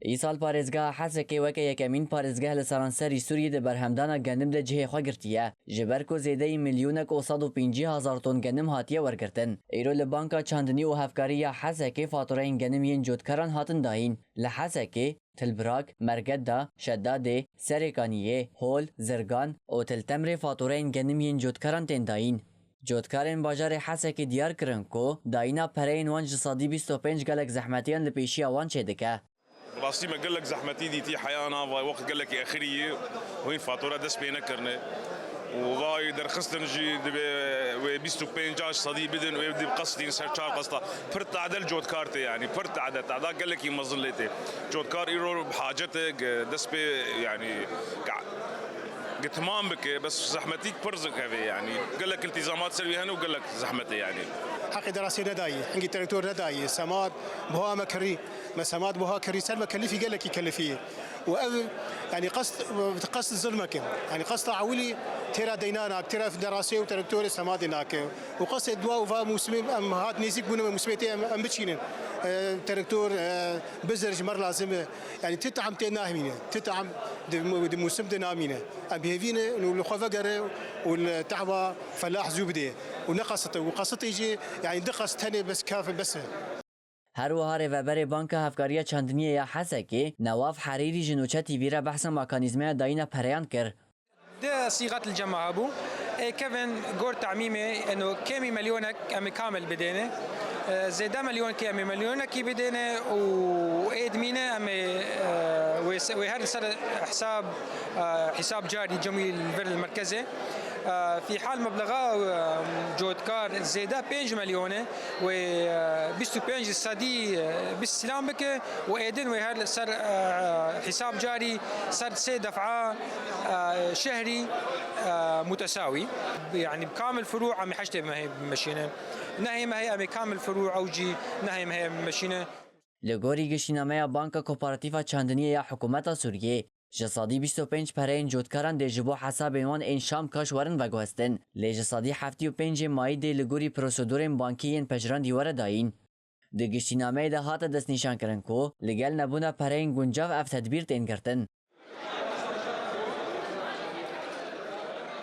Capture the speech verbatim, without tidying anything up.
Îsal parêzgeha Hesekê weke yekemîn parêzgeh li seranserî Sûriyê di berhemdana genim de cihê xwe girtiye. Ji ber ku zêdeyî milyonek û sed û pêncî hezar ton genim hatiye wergirtin. Îro li Banka Çandinî û Hevkarî ya Hesekê fatureyên genim yên cotkaran hatin dayîn. Li Hesekê, Tilbirak, Mergeda, Şedadê, Serê Kaniyê, Hol, Zirgan û Til Temrê fatureyên genim yên cotkaran tên dayîn. Cotkarên bajarê Hesekê diyar kirin ku dayîna pereyên wan ji sedî bîst û pênc gelek zehmetiyan li pêşiya wan çêdike. Rastî me gelek zehmetî dîtî heya nava wext gelekî exirî yî û hîn fatura dest pê nekirine. Û vay derxistin jî divê wê bîst û pênc ji sedî bidin, wê di qestîn ser çar qesta. Pir tade li cotkar tê, yanî pir tade, tada gelekî mezin lê tê. Cotkar îro bi hacet e, ge-, dest pê, yanî, ge-, ge timam bike, bes zehmetî pir zikevê, yanî gelek iltîzamat ser wî hene û gelek zehmet e, yanî. Heqê derasê nedayî, hingî traktor nedayî, semat buha me kirî, me semat buha kirî, ser me kelifî gelekî kelifî. Û ev, yanî qest, qest zilmek e. Yanî qesta ewilî têra deyna nak, têra derasê û traktorê semadê nake. Û qestê dua û va mûsimê em hat nêzîk bûne me mûsimê tê em, em biçînin. E, traktor, e, bizir ji me re lazim e. Yanî ti tam tê nahmîne. Ti tam di, di mûsim de namîne. Em bi hêvî ne û li xwe vegere û li tehwa felah zû bidê. Û ne qesite. Û qesitê jî, yanî di qest tenê bes kaf e, bes e. Her wiha rêveberê Banka Hevkariya Çandiniyê ya Hesekê, Newaf Herîrî ji Nûçe T V re behsa mekanîzmeya dayîna pereyan kir. Di sîxet li cem me hebû. Ê kevin gor temîmê, eno kêmî milyonek em ê kamil bidêne. E, zêde milyonekî em ê milyonekî bidêne û ê dimîne em ê, e, wê se-, wê her li ser hesab, e, hesab carî cemî li vir li merkezê. E, fî hal meblexa, e, cotkar zêde pênc milyon e. Wê, e, bîst û pênc sedî, e, bîst silam bike û êdin wê her li ser, e, hesab carî ser sê def'a, e, şehrî, e, mutesawî. Yanî bi kamil furû em ê heştê mehê bimeşîne. Nehê mehê em ê kamil furû ew jî nehê mehê em bimeşîne. Li gorî giştînameya Banka Kooperatîfa Çandiniyê ya Hikûmeta Sûriyê, ji sedî bîst û pênc pereyên cotkaran dê ji bo hesabên wan ên Şam Kaş werin veguhestin, lê ji sedî heftê û pêncê mayî dê li gorî prosedûrên bankî yên pejirandî were dayîn. Di giştînameyê de hate destnîşankirin ku li gel nebûna pereyên guncav ev tedbîr tên girtin.